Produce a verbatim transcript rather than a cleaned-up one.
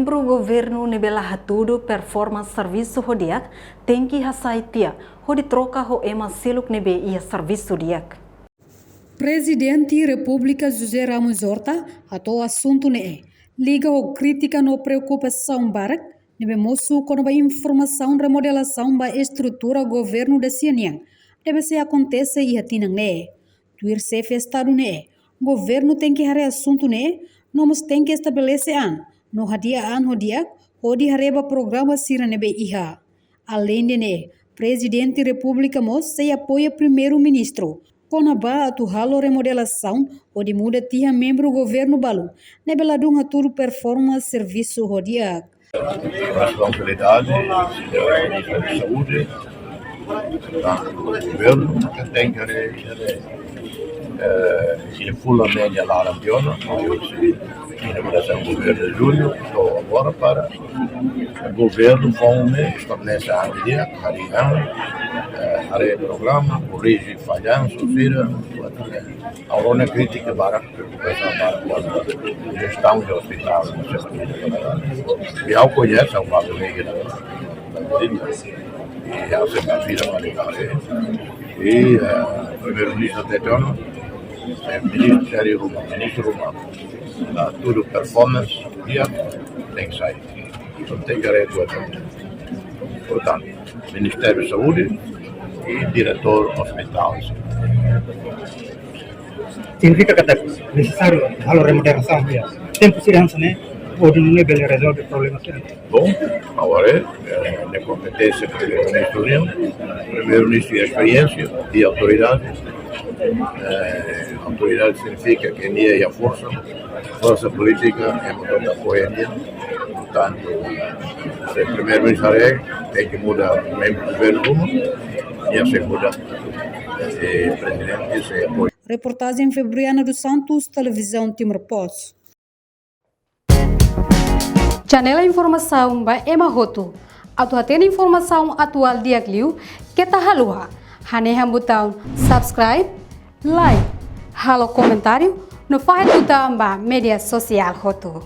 Membru governu ne'ebé la hatudu performa servisu ho di'ak tenke hasai tiha hodi troka ho ema seluk ne'ebé iha servisu di'ak. Prezidente Repúblika José Ramos Horta hato'o asuntu ne'e liga ho krítika no preokupasaun barak ne'ebé mosu kona-ba informasaun remodelasaun ba estrutura governu da-sia nian ne'ebé sei akontese iha tinan ne'e. Tuir xefe Estadu ne'e, governu tenke haree asuntu ne'e, no mós tenke estabelese an no hadi'a an ho di'ak hodi haree ba programa sira ne'ebé iha. Aleinde ne'e, Prezidente Repúblika mós sei apoia Primeiru-Ministru kona-ba atu halo remodelasaun hodi muda tiha membru governu balu ne'ebé ladún hatudu performa servisu ho di'ak. Responsabilidade, eh, Ministra de Saúde, tantu governu, tenke, eh, se fulan média laran tiha ona, inaugurasaun governu de jullu, to'o agora para governu fó an, estabelese an di'ak, hadi'a an, eh, haree programa, korrije fallansu sira, agora ne'e krítika barak, preokupasaun barak, jestaun de ospitál, no sei o que. I ha'u koñese, ha'u balu lagi na, i ha'u sei fila fali. I, eh, Primeiru-Ministru hateten ona, eh, ministériu ruma, ministru ruma, la hatudu performance di'ak, tenke sai. Entaun tenke haree buat. Portantu, Ministériu Saúde i diretór ospitál. Signifika katak nesesáriu halo remodelasaun di'ak. Tempu sira hanesan ne'e, hodi nune'e bele rezolve problema sira. Bom, agora, eh, ne'e kompeténsia Primeiru-Ministru nian, Primeiru-Ministru iha esperiénsia, iha autoridade. Eh, autoridade signifika ke nia iha forsa, forsa polítika, ema hotu apoia nia. Portantu, se Primeiru-Ministru haree, tenke muda membru governu ruma, nia sei muda, eh, Prezidente sei apoia. Reportajen Febriana dos Santos, Televizaun Timor Post. Janela informasaun ba ema hotu. Atu hatene informasaun atuál di'ak liu, keta haluha hanehan butaun subscribe, like, halo komentáriu, no fahe tutan ba média sosiál hotu.